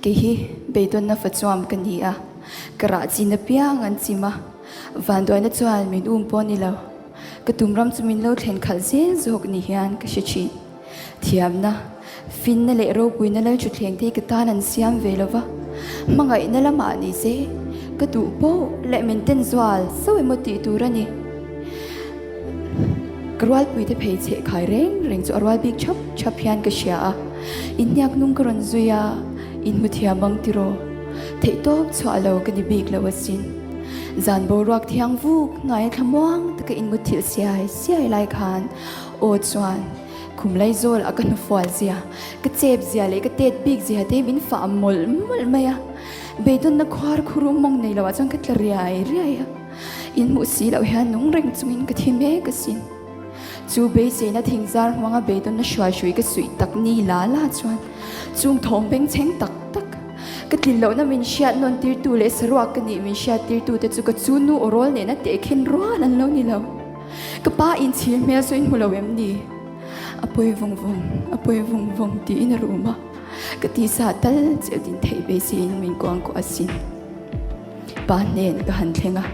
Kei hi beidawnna fachuam ka ni a, ka rah chin apiang an chim a, vanduaina chuan min um pawh ni lo. Ka tum ram chu min lo thlen khalh zel zawk ni hian ka hre thin. Thiamna, finna leh ropuina lal thutthleng te hi ka tan an siam ve lo va, hmangaihna lamah ni se ka duh poh leh min ten zual sauh emaw tih tur a ni. Ka rualpuite phei cheh khai reng reng chu a rual bik chhap chhap hian ka hria a, inhniak nung ka rawn zui a, inhmu thiam ang tiraw? Theihtawp chhuah lo ka ni bik lo asin. Zan boruak thiang vuk hnuaia thlamuang taka inmuthilh siai siai lai khan aw chuan khum laizawl a ka hnufual zia, ka chep zia leh ka tet bik zia te min fah mawlh mawlh mai a. Beidawnna khuar khuru mawng nei loah chuan ka tla riai riai a. Inhmuh si loh hian nung reng chungin ka thi mek asin. Chu beiseina thingzar hmanga beidawnna hruaihrui ka suih tak ni la la chuan chung thawm bengchheng tak tak, ka tlin lohna min hriat nawn tirtu leh saruak ka nih min hriat tirtute chu ka chu nu awrawl nena tehkhin rual an lo ni lo. Ka pa inchhir hmel sawi hmu lo em ni? A pawi vawng vawng, a pawi vawng vawng tiin a rum a, ka tisa tal chelh din theih beiseiin min kuangkuah asin. Pa hnen ka han thleng a,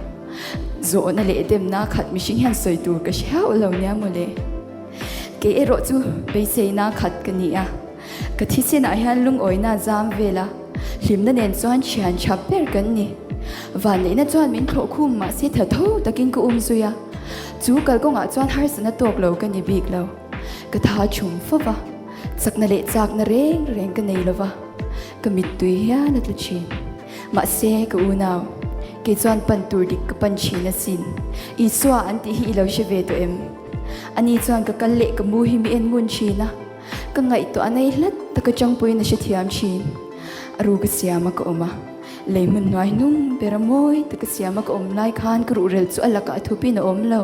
zawhna leh demna khat mihring hian sawi tur ka hre hauh lo nia mawle. Kei erawh chu beiseina khat ka ni a, ka thisenah hian lungawina zam vel a, hlimna nen chuan thian tha ber kan ni. Vanneihna chuan min thlawh khum mahse tha tho takin ka um zui a, chu kalkawngah chuan harsatna tawk lo ka ni bik lo. Ka tha chhum fo va, chakna leh chakna reng reng ka nei lo va, ka mittui hian a tla thin. Mahse, ka unau, kei chuan pan tur dik ka pan thin asin. Isua an tih hi i lo hre ve tawh em? Ani chuan ka kal leh ka mu hi mi en ngun thin a, ka ngaihtuah a nei hlat taka changpuiin a hrethiam thin. A ru ka siam a ka awm a, lei hmun hnuai hnung ber a mawi taka siam a ka awm lai khan ka ruhrel chu a lakah thupin a awm lo.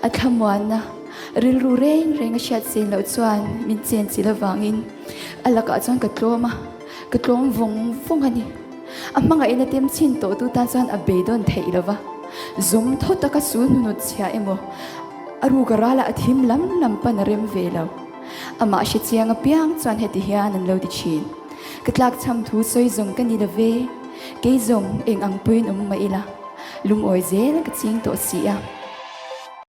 A thlamuanna, rilru reng reng a hriat sen loh chuan min chen chilh avangin a lakah chuan ka tlawm a. Ka tlawm vawng vawng a ni. A hmangaihna tem chhin tawh tu tan chuan a beidawn theih lo va. Zawm thaw taka sul hnunut chhia emaw, a ruk a ralah a thim lam lam pan a rem ve lo. Amah hre chiang apiang chuan heti hian an lo ti thin. Ka tlakchham thu sawi zawng ka ni lo ve. Kei zawng eng ang puiin awm mah ila, lungawi zel ka ching tawh si a.